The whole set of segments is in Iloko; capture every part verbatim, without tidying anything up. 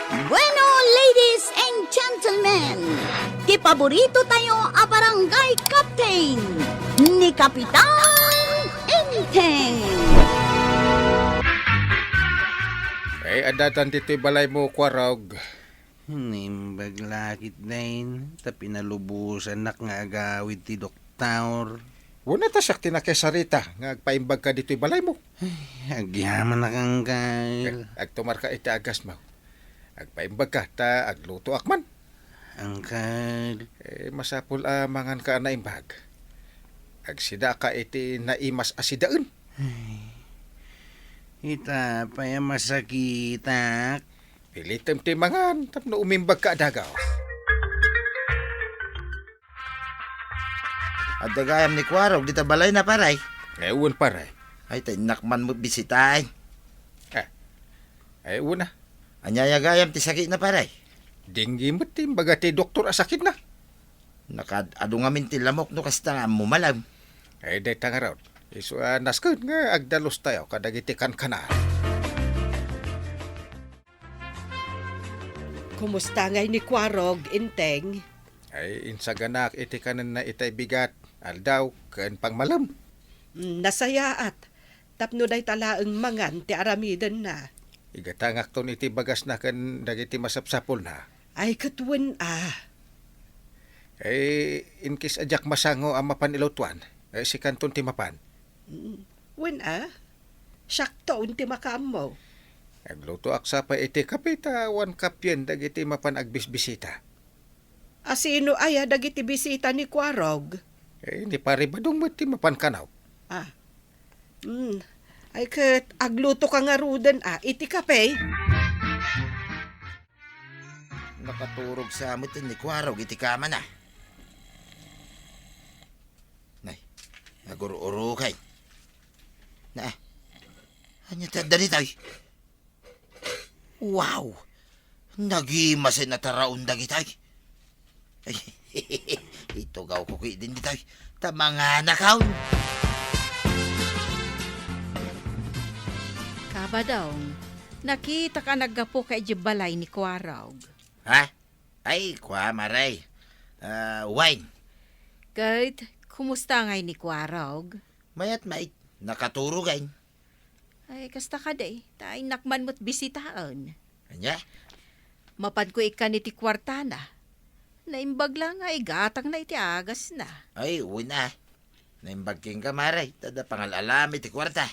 Bueno, ladies and gentlemen, ti paborito tayo a barangay captain, ni Kapitan Enteng. Ay, adatan ditoy balay mo, Kuarog. Naimbag la ketdin, ta pinalubosannak nga agawid ti doktor. Wen a ta siak ti nakisarita nga agpaimbagka ditoy balaymo. Ay, agyamanak, Angkel. Ag-, agtumarka iti agasmo. Agpaimbagka ta aglutoak man. Angkel. Eh, masapul a manganka a naimbag. Agsidaaka iti naimas a sidaen. Ay, ita pay a masakitak. Pilitem ti mangan tapno umimbagka a dagaw. Adda gayam ni Kuarog dita balayna, pare? Eh, wen, pare. Ay, ta innak man met bisitaen. Eh, eh, wen a. Ania aya gayam ti sakitna, pare? Dengue met ti imbaga ti doktor a sakitna. Nakaad-adu ngamin ti lamok no kasta nga ammo malem. Eh, dayta ngarud. Isu a nasken nga agdalustayo kadagiti kankanaan. Kumusta ngay ni Kuarog, Enteng? Ay, insaganak iti kanenna itay bigat, aldaw, ken pangmalem. Mm, nasayaat, tapno dayta laeng mangan ti aramidenna. Igatangakton iti bagasna ken dagiti masapsapulna. Ay, ket wen a. Eh, in case a diak masango a mapan ilutuan, eh, sikanton ti mapan. Mm, wen a. Siakton ti makaammo. Aglutoak sa pay iti kape ta awan kappien dagiti mapan agbisbisita. A sino aya dagiti bisita ni Kuarog? Eh, ni Pare Badong met ti mapan kanaw. Ah. Hmm. Ay ket aglutoka ngaruden a iti kape? Nakaturog sa met ni Kuarog iti kamana. Nay, agur-urukay. Na, ania ti adda ditoy? Wow! Nagimasen a taraon dagitoy. Ay, itugawko ketdin ditoy. Ta manganakon. Kabadong, nakitaka naggapuka idiay balay ni Kuarog. Ha? Ay, kua, Mare. Ah, wen. Ket, kumusta ngay ni Kuarog? Mayat, mait. Nakaturogen. Ay, kasta kadi, ta innak man met bisitaen. Ania? Mapanko ikkan iti kuartana. Naimbag la nga igatangna iti agasna. Ay, wen a. Naimbag kenka, Mare, ta adda pangal-alam iti kuarta.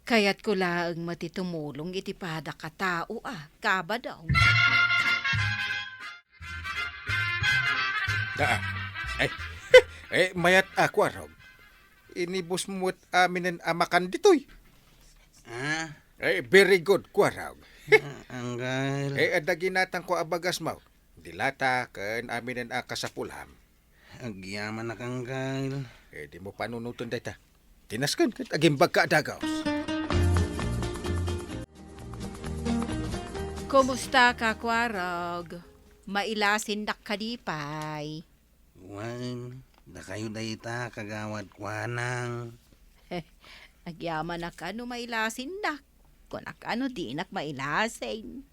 Kayatko laeng met ti tumulong iti padak a tao a, Kabadong. Ah, ay, eh, mayat a, Kuarog. Inibusmo met aminen a makan ditoy. Ah? Eh, very good, Kuarog. Ah, anggal. Eh, adda ginatangko a bagasmo. Dilata ken aminen a kasapulam. Agyamanak, anggal. Eh, dimo panunoten dayta. Tinasken ket agimbagka a dagaw. Kumusta ka, Kuarog? Mailasinnak kadi pay? Wen, dakayo dayta, Kagawad Kuanang. Agyamanak a no mailasinnak. Kunak a no dinak mailasin.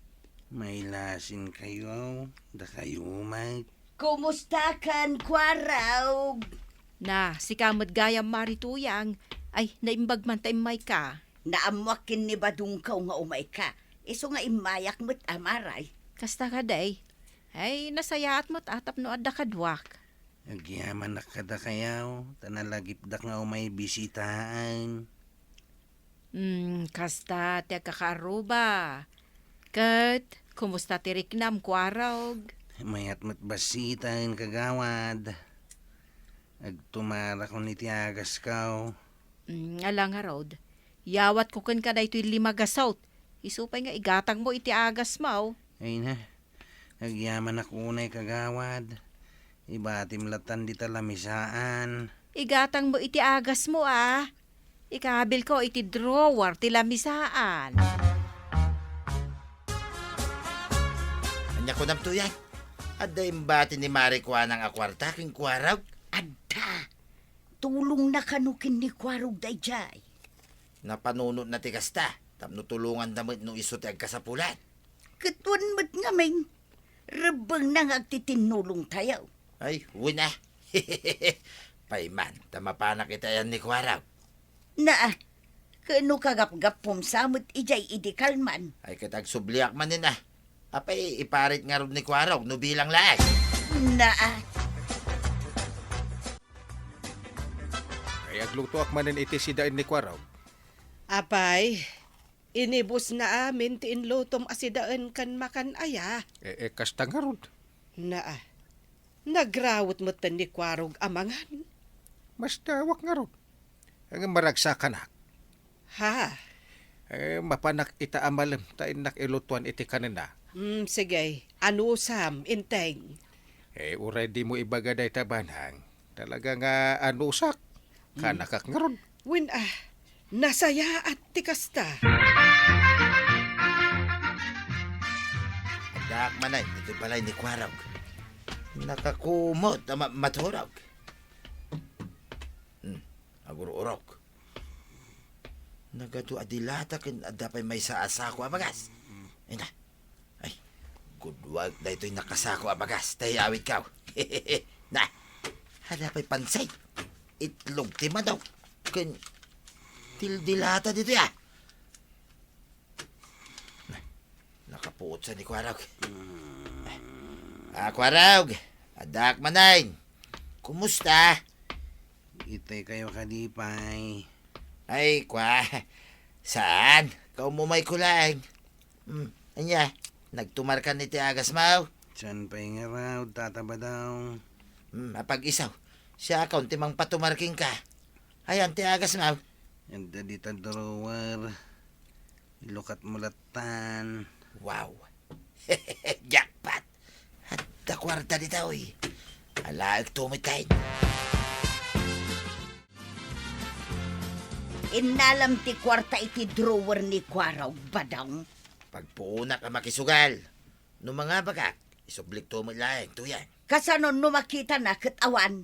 Mailasinkayo, dakayo met. Kumusta kan, Kuarog? Na, sika met gayam, Mari Tuyang. Ay, naimbag man ta immayka. Naammoak ken ni Badongko nga umayka. Isu nga immayak met a, Mari. Kasta kadi. Ay, nasayaat met a tapno adda kaduak. Agyamanak kadakayo, ta nalagipdak nga umay bisitaen. Hmm, kasta ti agkakaarruba. Ket, kumusta ti riknam, Kuarog? Mayat met bassiten, Kagawad. Agtumarakon iti agasko. Hmm, ala ngarud. Yawatko kenka daytoy lima gasut. Isu pay nga igatangmo iti agasmo. Ay na, agyamanak unay, Kagawad. Ibatim latan dita lamisaan. Igatangmo iti agasmo, a. Ikabilko iti drawer ti lamisaan. Ania kunam, Tuyang? Adda imbati ni Mari Kuanang a kuarta ken Kuarog? Adda. Tulongna kano ken ni Kuarog daydiay. Napanunotna ti kasta, tapno tulonganna met no isu ti agkasapulan. Ket wen met ngamin, rebbengna nga agtitinnulongtayo. Ay, wen a. Pay man, ta mapanak iti ayan ni Kuarog. Naa, ket no kagapgapum sa met idiay idi kalman. Ay, ket agsubliak manen a. Apay, iparit ngarud ni Kuarog no bilang laeng. Naa. Ay, aglutoak manen iti sidaen ni Kuarog. Apay, inibusna amin ti inlutom a sidaen ken makan aya. E, e, kasta ngarud. Naa. Nagrawet metten ni Kuarog a mangan. Masdawak ngarud. Ngem maragsakanak. Ha? E, mapanak ita a malem ta innak ilutuan iti kanenna. Mm, sige. Anusam, Enteng. E, uray dimo ibaga dayta, Banang. Talaga nga anusak. Mm. Kanakak ngarud. Wen a, nasayaat ti kasta. Addaak manen ditoy balay ni Kuarog. Nakakumot a ma-, maturog. Hmm, agur-urok. Nagadu a dilata ken adda pay maysa a sako a bagas. Ina. Ay, gudwak daytoy nakasako a bagas. Tay awit kaw. Na, adda pay pansay. Itlog ti manok. Ken dildilata ditoy a. Nakapuot sa ni Kuarog. Ah, Kuarog, addaak manen. Kumusta? Itay kayo kadi pay. Ay, kwa. Saan? Kaumumay ko laeng. Hmm, anya, nagtumarkan iti agas mo? Saan pay nga raw, Tata Badaw? Hmm, apag-isaw. Siya akon ti mangpatumar kenka. Ayan ti agas mo? Adda dita drawer. Ilukat mo lattan. Wow. Jackpot! Adda kuarta ditoy. Alaek to met kain. Innalam ti kuarta iti drawer ni Kuarog, Badong. Pagpuonak a makisugal. No mangabakak, isublik to met laeng, Tuyang. Kasano no makitana ket awan?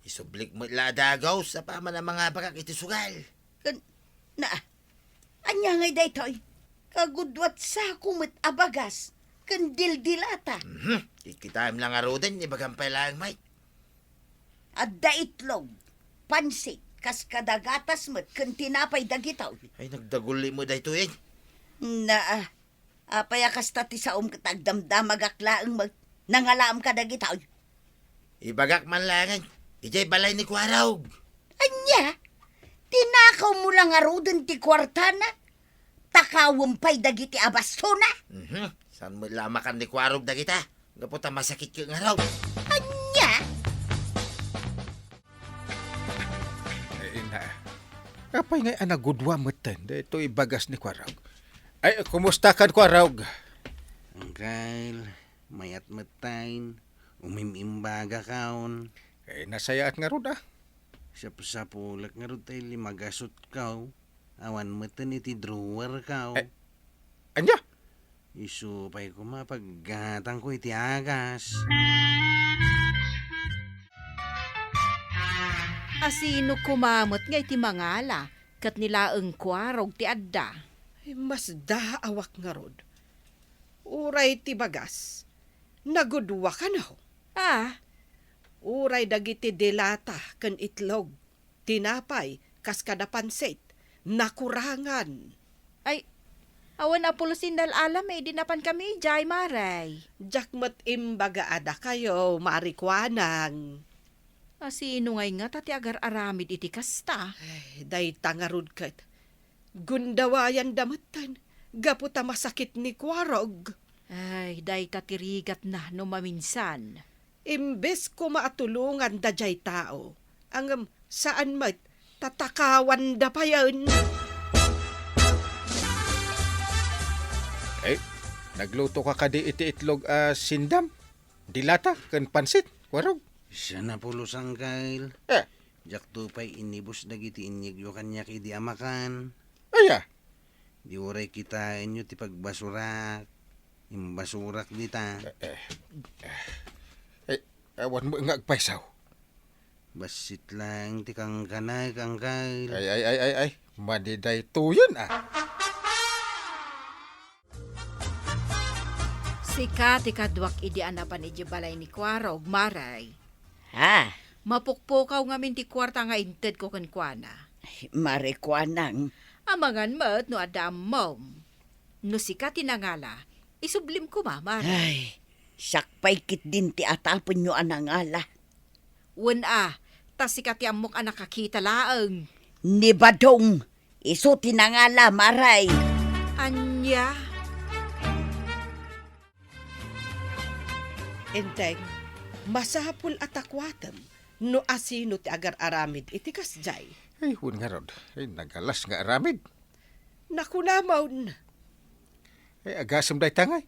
Isublik met la a dagus, apaman a mangabakak iti sugal. Ken, na, ania ngay daytoy? Kagudua ti sako met a bagas, ken dildilata. Mhm. Kitkitaem la ngaruden, ibagam pay laeng met. Adda itlog, pansit, kas kada gatas met, ken tinapay dagitoy. Ay, nagdaguli met daytoy, eh. Na, Apay a kasta ti saom ket agdamdamagak laeng met? Nangalaam kadagitoy? Ibagak man laengen, idiay balay ni Kuarog. Ania? Tinakawmo la ngaruden ti kuartana? Takawem pay dagiti a bastona? Mhm. Saan met la a makan ni Kuarog dagita? Gapu ta masakit ket ngarud. Ania? Ay, ina. Apay ngay a nagudua metten daytoy bagas ni Kuarog? Ay, kumusta kan Kuarog? Angkel, mayat metten. Umimbagakaon. Ay, nasayaat ngarud, a. Sapsapulek ngarud tay limagasutko. Awan metten iti drawerko. Eh, ania? Isu pay koma paggatangko iti agas. Asino koma met nga iti mangala ket ni laeng Kuarog ti adda? Ay, masdaawak ngarud. Uray ti bagas, nagudua kano? Ah. Uray dagiti dilata ken itlog. Tinapay, kas kada pansit, nakurangan. Ay, awan a pulos ti nal-alam idi napankami idiay, Mare. Diak met imbaga a dakayo, Mare Kuanang. Asino ngay ngata ti agar-aramid iti kasta? Ay, dayta ngarud ket. Gundawayanda metten, gapu ta masakit ni Kuarog. Ay, dayta ti rigatna no maminsan. Imbes koma a tulongan daydiay tao, ngem saan met, tatakawanda payen. Eh, nagluto ka kadi iti itlog a sindam, dilata, ken pansit, Kuarog? Saan a pulos, Angkel. Eh. Diakto pay inibus dagiti inyegyo kaniak idi a makan. Aya? Di uray kitaenyo ti pagbasurak. Imbasurak dita. Eh, eh, eh, awan mo nga agpaysaw. Bassit laeng ti kangkana, Angkel. Ay, ay, ay, ay, ay. Madi daytoyen, a. Sika ti kaduak idi a napan idiay balay ni Kuarog, Maray. Ha? Mapukpukaw ngamin ti kuarta nga intedko kenkuana. Ay, Maray Kuanang. Amangan met no adda ammom. No sika ti nangala, isublim koma, Maray. Ay, siak pay ketdin ti atapenyo a nangala. Wen a, ta sika ti ammok a nakakita laeng. Ni Badong, isu ti nangala, Maray. Ania? Enteng, masapul a takuatem no asino ti agar-aramid iti kasjay. Ay, wen ngarud. Ay, nagalas nga aramid. Nakunamon. Ay, agasem dayta ngay.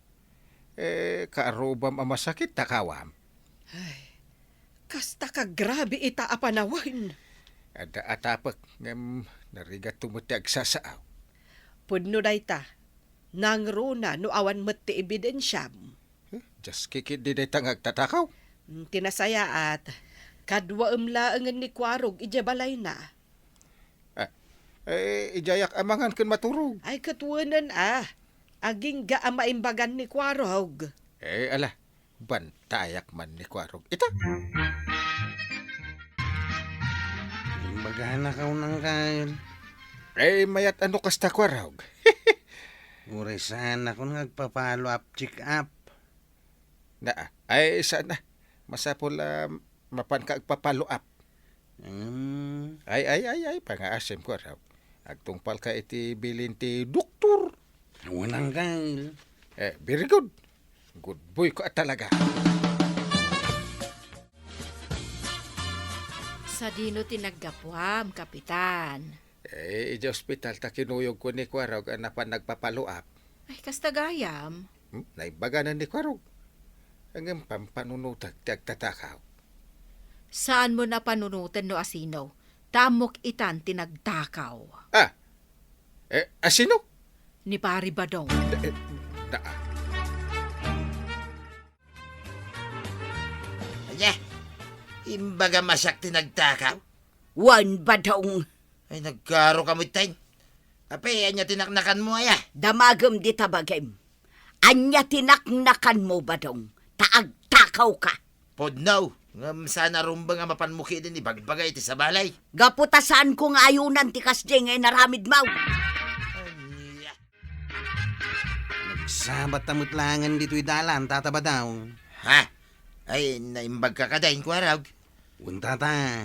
Eh, kaarrubam a masakit, takawam. Ay, kasta ka grabe ita a panawen. Adda atapek, ngem narigat to met ti agsasaaw. Pudno dayta, nangruna no awan met ti ebidensiam. Eh, dias kikit di dayta nga agtatakaw? Mm, ti nasayaat, kaduaem laengen ni Kuarog idiay balayna. Ah, eh, idiayak amangan ken maturog. Ay, ket wenen a. Agingga a maimbagan ni Kuarog. Eh, ala, bantayak man ni Kuarog. Ita? Imbagana ka unang kayon. Eh, mayat ano kasta Kuarog? Uray saan ako nga agpa-follow up, check up. Naa, ay, saan na? Masapul a mapan ka agpa-follow up. Hmm. Ay, ay, ay, ay, pangaasim ko, raw. Agtungpal ka iti bilin ti doktor. Awan anggal. Eh, very good. Good boy ko talaga. Sadino ti naggapuam, Kapitan? Eh, idiay ospital ta kinuyog ko ni Kuarog a napan nagpa-follow up. Ay, kasta gayam. Hmm? Naimbaganan ni Kuarog. Ngem pampanunotek ti agtatakaw. Saanmo a panunoten no asino? Ta ammok itan ti nagtakaw. Ah! Eh, asino? Ni Pari Badong. Eh, da-, ah. Ania? Imbagam a siak ti nagtakaw? Wen, Badong. Ay, nagkarok a met, tay. Apay, ania ti naknakanmo, aya? Damagem dita bagim. Ania ti naknakanmo, Badong? Ta agtakaw ka. Pudno, ngem saan a rumbeng a mapanmo ketdin ibagbaga iti sabali. Gapu ta saanko nga ayunan ti kasdi nga inaramidmo. Ania? Nagsabat ta met laengen ditoy dalan, Tata Badong. Ha? Ay, naimbagka kadi, Kuarog? Wen, Tata.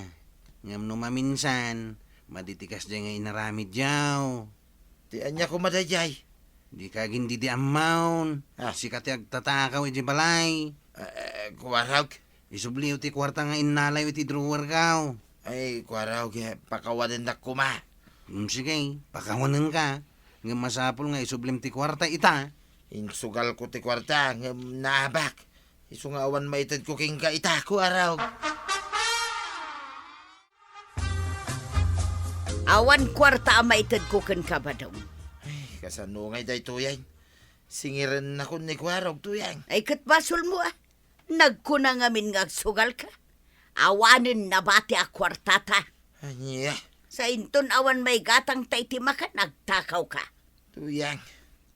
Ngem no maminsan, madi ti kasdi nga inaramidyo. Ti ania koma daydiay? Dika agindidi ammaon. Ah. Sika ti agtatakaw idiay balay. Eh, Kuarog? Isubliyo ti kuarta nga innalayo iti drawer ko. Ay, Kuarog, eh, pakawanennak koma. Hmm, sige, pakawanenka. Ngem masapul nga isublim ti kuarta ita. Insugalko ti kuarta, ngem naabak. Isu nga awan maitedko kenka ita, Kuarog. Awan kuarta a maitedko kenka, Badong. Ay, kasano ngay daytoyen? Singirennakon ni Kuarog, tuyang. Ay, ket basolmo, a. Nagkuna ngamin nga agsugalka. Awanen nabati a kuartata. Ania? Sainton awan maigatangta iti makan, agtakawka. Tuyang.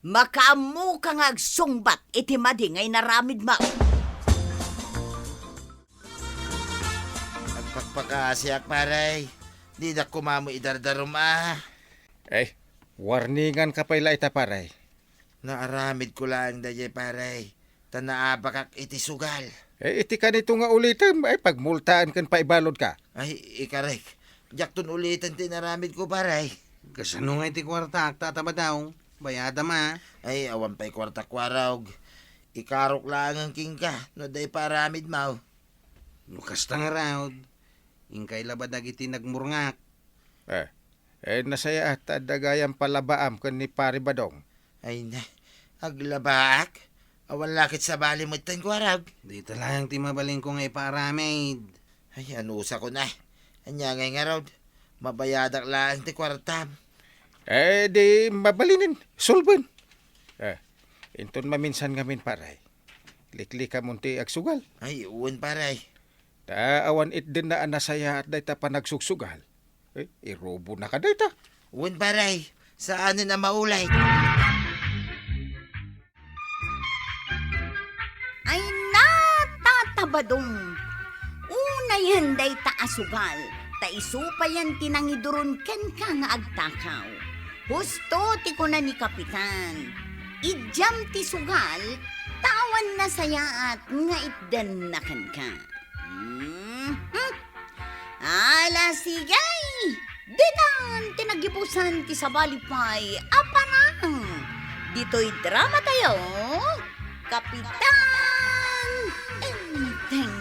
Makaammoka nga agsungbat iti madi nga inaramidmo. Agpakpakaasiak, pare. Dinak koma met idardarum, a. Ay, warninganka pay la ita, pare. Naaramidko laeng daydiay, pare, ta naabakak iti sugal. Eh, iti kanito nga ulitem, ay pagmultaen ken paibaludka. Ay, ikarek. Diakton uliten ti inaramidko, pare. Kasano nga iti kuartak, Tata Badong? Bayadam, a. Ay, awan pay kuarta, Kuarog. Ikarok laengen kenka no adda ipaaramidmo. No kasta ngarud, inkay laba dagiti nagmurngak. Eh, eh, nasayaat ta adda gayam palabaam ken ni Pari Badong. Ay na, aglabaak? Awan la ket sabali metten, Kuarog. Dita laeng ti mabalinko nga ipaaramid. Ay, anusakon a. Ania ngay ngarud? Mabayadak laeng ti kuartam. Eh, di mabalinen, sulben. Eh, inton maminsan ngamin, pare. Liklikamon ti agsugal. Ay, wen, pare. Ta awan itdenna a nasayaat dayta panagsugsugal. Eh, irubonaka dayta. Wen, pare. Saanen a maulit. padum. Unayen dayta a sugal, ta isu payen ti nangiduron kenka nga agtakaw. Husto ti kuna ni Kapitan, "Idiam ti sugal, ta awan nasayaat nga itdenna kenka." Mhm. Ala, sige! Ditan ti naggibusan ti sabali pay a parang. Ditoy drama tayo, Kapitan Enteng.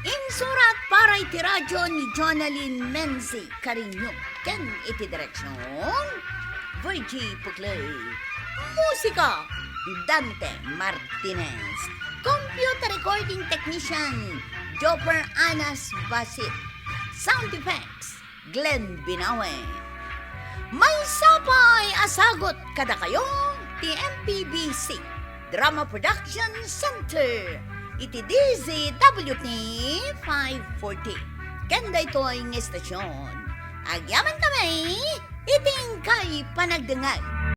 Insurat para iti radyo ni Jonalyn Menzi Cariño ken iti direksyon, Virgie Puclay. Musika, Dante Martinez. Computer recording technician, Jopper Anas Basit. Sound effects, Glenn Binawe. Maysa pay a sagut kadakayo ti M P B C Drama Production Center iti D Z W T five forty. Ken daytoy nga estasyon, agyaman kami iti inkay panagdengngeg.